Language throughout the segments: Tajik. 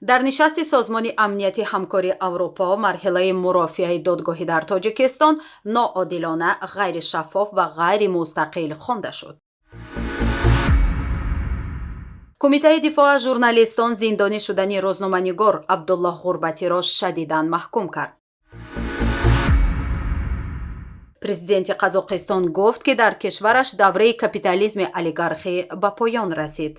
Дар нишасти Созмони Амнияти Ҳамкории Аврупо марҳилаи мурофиаи додгоҳӣ дар Тоҷикистон ноодилона, ғайришаффоф ва ғайримустақил хонда шуд. Кумитаи дифоъ аз журналистон зиндонӣ шудани рӯзноманигор Абдуллоҳ Ғурбатиро шадидан маҳкум кард. Президенти Қазоқистон гуфт, ки дар кишвараш давраи капитализми олигархӣ ба поён расид.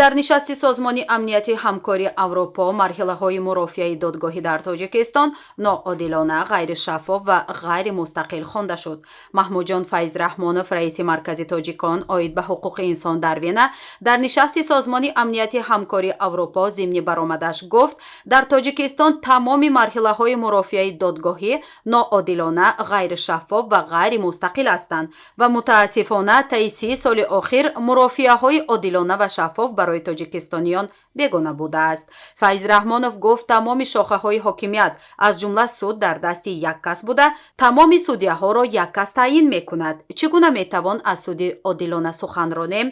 Дар нишасти Созмони Амнияти Ҳамкории Аврупо марҳилаҳои мурофиаи додгоҳӣ дар Тоҷикистон ноодилона, ғайришаффоф ва ғайримустақил хонда шуд. Маҳмудҷон Файзраҳмонов, раиси Маркази тоҷикон оид ба ҳуқуқи инсон дар Вена, дар нишасти Созмони Амнияти Ҳамкории Аврупо зимни баромадаш гуфт, дар Тоҷикистон тамоми марҳилаҳои мурофиаи додгоҳӣ ноодилона, ғайришаффоф ва ғайримустақил ҳастанд ва мутаассифона таи 30 соли охир мурофиаҳои одилона ва шаффоф барои тоҷикистониён бегона будааст. Файзраҳмонов гуфт, тамоми шохаҳои ҳокимият, аз ҷумла суд, дар дасти як кас буда, тамоми судяҳоро як кас таъйин мекунад. Чӣ гуна метавон аз суди одилона сухан ронем?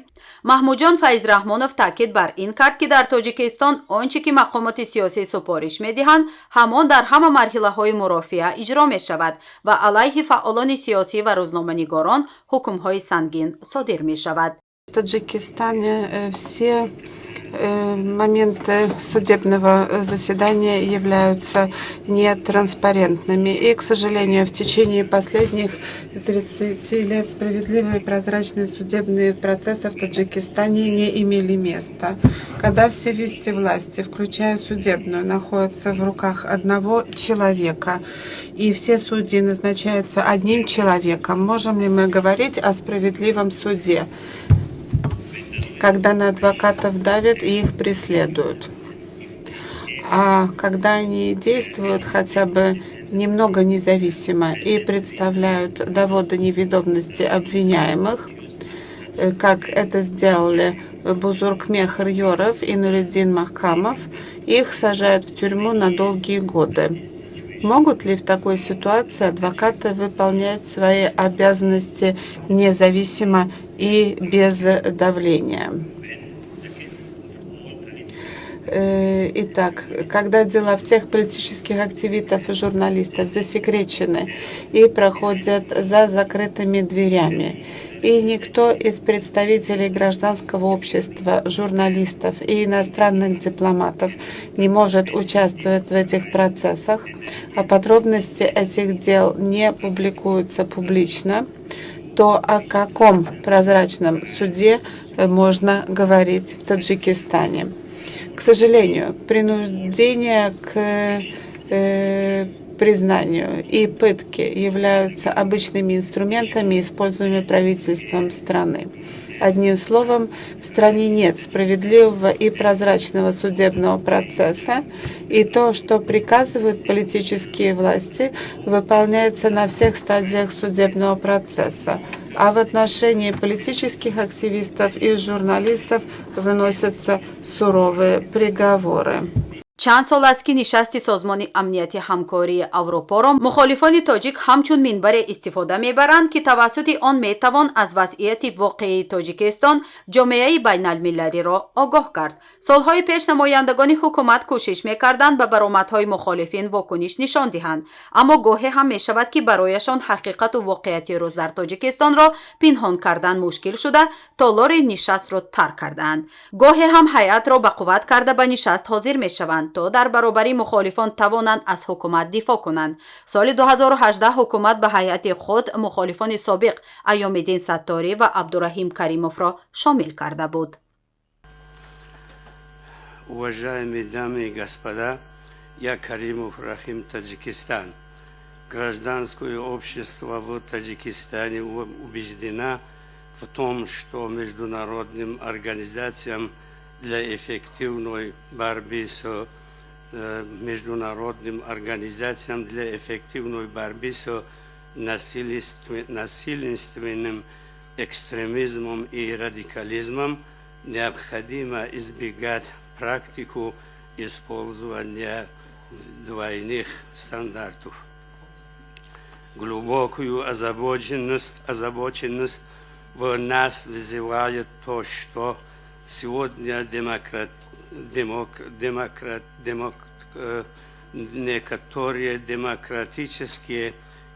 Маҳмудҷон Файзраҳмонов таъкид бар ин кард, ки дар Тоҷикистон он чӣ ки мақомоти сиёсӣ супориш медиҳанд, ҳамон дар ҳама марҳилаҳои мурофиа иҷро мешавад ва алайҳи фаъолони сиёсӣ ва рӯзноманигорон ҳукмҳои сангин содир мешавад. В Таджикистане все моменты судебного заседания являются нетранспарентными. И, к сожалению, в течение последних 30 лет справедливые и прозрачные судебные процессы в Таджикистане не имели места. Когда все вести власти, включая судебную, находятся в руках одного человека, и все судьи назначаются одним человеком, можем ли мы говорить о справедливом суде, когда на адвокатов давят и их преследуют? А когда они действуют хотя бы немного независимо и представляют доводы невиновности обвиняемых, как это сделали Бузургмехр Йоров и Нуриддин Махкамов, их сажают в тюрьму на долгие годы. Могут ли в такой ситуации адвокаты выполнять свои обязанности независимо и без давления? Итак, когда дела всех политических активистов и журналистов засекречены и проходят за закрытыми дверями, и никто из представителей гражданского общества, журналистов и иностранных дипломатов не может участвовать в этих процессах, а подробности этих дел не публикуются публично, то о каком прозрачном суде можно говорить в Таджикистане? К сожалению, принуждение к признанию и пытки являются обычными инструментами, используемыми правительством страны. Одним словом, в стране нет справедливого и прозрачного судебного процесса, и то, что приказывают политические власти, выполняется на всех стадиях судебного процесса. А в отношении политических активистов и журналистов выносятся суровые приговоры. Чанд сол аст, ки нишасти Созмони Амнияти Ҳамкории Аврупоро мухолифони тоҷик ҳамчун минбаре истифода мебаранд, ки тавассути он метавон аз вазъияти воқеии Тоҷикистон ҷомеаи байналмилалиро огоҳ кард. Солҳои пеш намояндагони ҳукумат кӯшиш мекарданд, ба баромадҳои мухолифин вокуниш нишон диҳанд, аммо гоҳе ҳам мешавад, ки барояшон ҳақиқату воқеияти рӯз дар Тоҷикистонро пинҳон кардан мушкил шуда, толори нишастро тарк кардаанд. Гоҳе ҳам ҳайатро ба қувват карда, ба нишаст ҳозир мешаванд, то дар баробари мухолифон тавонанд аз ҳукумат дифоъ кунанд. Соли 2018 ҳукумат ба ҳайати худ мухолифони собиқ Аёмиддин Сатторӣ ва Абдураҳим Каримовро шомил карда буд. Уважаемые дамы и господа, я Каримов Рахим, Таджикистан. Гражданское общество в Таджикистане убеждена в том, что международным организациям для эффективной борьбы с международным организациям для эффективной борьбы с насильственным экстремизмом и радикализмом необходимо избегать практику использования двойных стандартов. Глубокую озабоченность в нас вызывает то, что Сегодня демократ, демок, демократ, демок, некоторые демократические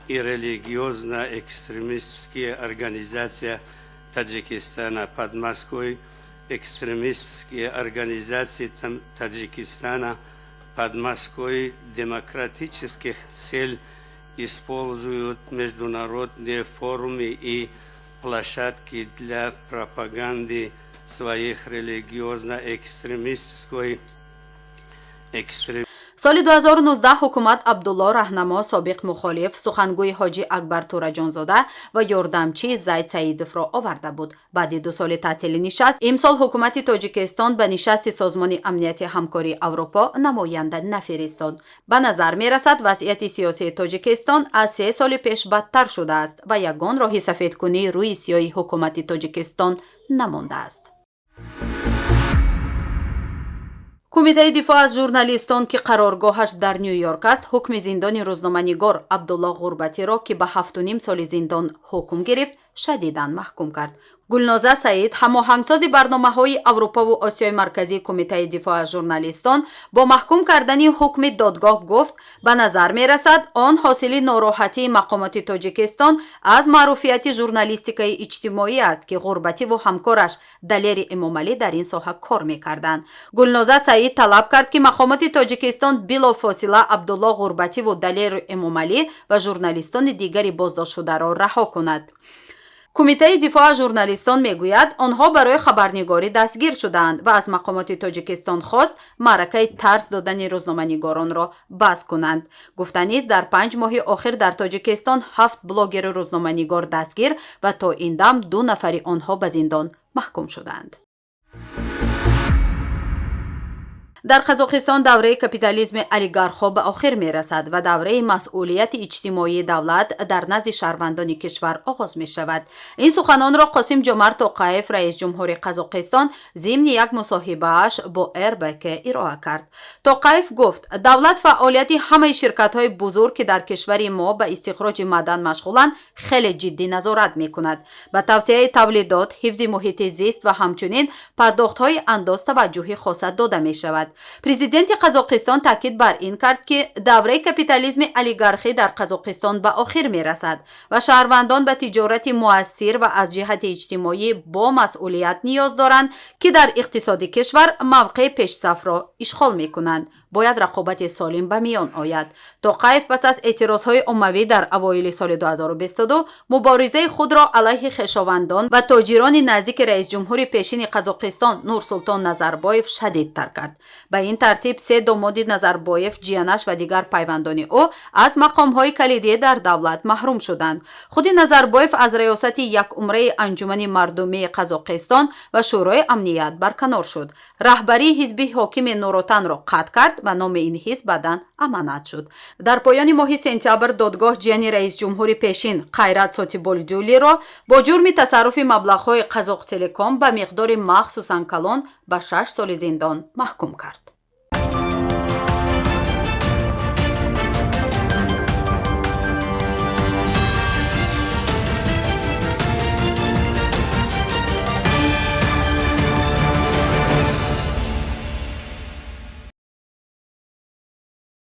и религиозно-экстремистские организации Таджикистана под маской экстремистские организации Таджикистана под маской демократических целей используют международные форумы и площадки для пропаганды своих религиозно-экстремистской экстрем Соли 2019 ҳукумат Абдулло Раҳнамо, собиқ мухолиф, сухангӯи Ҳоҷӣ Акбар Тӯраҷонзода ва ёрдамчии Зайд Саидовро оварда буд. Баъди 2 соли таътили нишаст, имсол ҳукумати Тоҷикистон ба нишасти Созмони Амнияти Ҳамкории Аврупо намоянда нафиристод. Ба назар мерасад, вазъияти сиёсии Тоҷикистон аз 3 соли пеш бадтар шудааст ва ягон роҳи сафедкунии рӯи сиёҳи ҳукумати Тоҷикистон намондааст. Кумитаи дифоъ аз журналистон, ки қароргоҳаш дар Ню Йорк аст, ҳукми зиндони рӯзноманигор Абдулло Ғурбатиро, ки ба 7,5 соли зиндон ҳукм гирифт, шадидан маҳкум кард. Гулноза Саид, ҳамоҳангсози барномаҳои Аврупову Осиёи Марказии Кумитаи дифоъ аз журналистон, бо маҳкум кардани ҳукми додгоҳ гуфт, ба назар мерасад, он ҳосили нороҳатии мақомоти Тоҷикистон аз маъруфияти журналистикаи иҷтимоӣ аст, ки Ғурбативу ҳамкораш Далери Эмомалӣ дар ин соҳа кор мекарданд. Гулноза Саид талаб кард, ки мақомоти Тоҷикистон билофосила Абдулло Ғурбативу Далери Эмомалӣ ва журналистони дигари боздоштшударо раҳо кунад. Кумитаи дифоъ аз журналистон мегӯяд, онҳо барои хабарнигорӣ дастгир шудаанд ва аз мақомоти Тоҷикистон хост, маъракаи тарс додани рӯзноманигоронро бас кунанд. Гуфтанист, дар 5 моҳи охир дар Тоҷикистон ҳафт блогеру рӯзноманигор дастгир ва то ин дам ду нафари онҳо ба зиндон маҳкум шуданд. Дар Қазоқистон давраи капитализми олигархҳо ба охир мерасад ва давраи масъулияти иҷтимоии давлат дар назди шаҳрвандони кишвар оғоз мешавад. Ин суханонро Қосим Ҷомарт Тоқаев, раис ҷумҳури Қазоқистон, зимни як мусоҳибааш бо РБК ироа кард. Тоқаев гуфт, давлат фаъолияти ҳамаи ширкатҳои бузург, ки дар кишвари мо ба истихроҷи маъдан машғуланд, хеле ҷиддӣ назорат мекунад. Ба тавсеаи тавлидот, ҳифзи муҳити зист ва ҳамчунин пардохтҳои андоз таваҷҷӯҳи хоса дода мешавад. Президенти Қазоқистон таъкид бар ин кард, ки давраи капитализми олигархӣ дар Қазоқистон ба охир мерасад ва шаҳрвандон ба тиҷорати муассир ва аз ҷиҳати иҷтимоӣ бо масъулият ниёз доранд, ки дар иқтисоди кишвар мавқеи пешсафро ишғол мекунанд. Бояд рақобати солим ба миён ояд. Тоқаев пас аз эътирозҳои оммавӣ дар авоили соли 2022 муборизаи худро алайҳи хешовандон ва тоҷирони наздики раисҷумҳури пешини Қазоқистон Нурсултон Назарбоев шадидтар кард. Ба ин тартиб, се домоди Назарбоев, ҷиянаш ва дигар пайвандони ӯ аз мақомҳои калидӣ дар давлат маҳрум шуданд. Худи Назарбоев аз раёсати якумраи Анҷумани мардумии Қазоқистон ва Шӯрои амният барканор шуд. Раҳбарии ҳизби ҳокими Нуротанро қатъ кард ва номи ин ҳизб баъдан Аманат шуд. Дар поёни моҳи сентябр додгоҳ ҷияни раисҷумҳури пешин Қайрат Сотиболдулиро бо ҷурми тасарруфи маблағҳои Қазоқтелеком ба миқдори махсусан калон ба 6 соли зиндон маҳкум кард.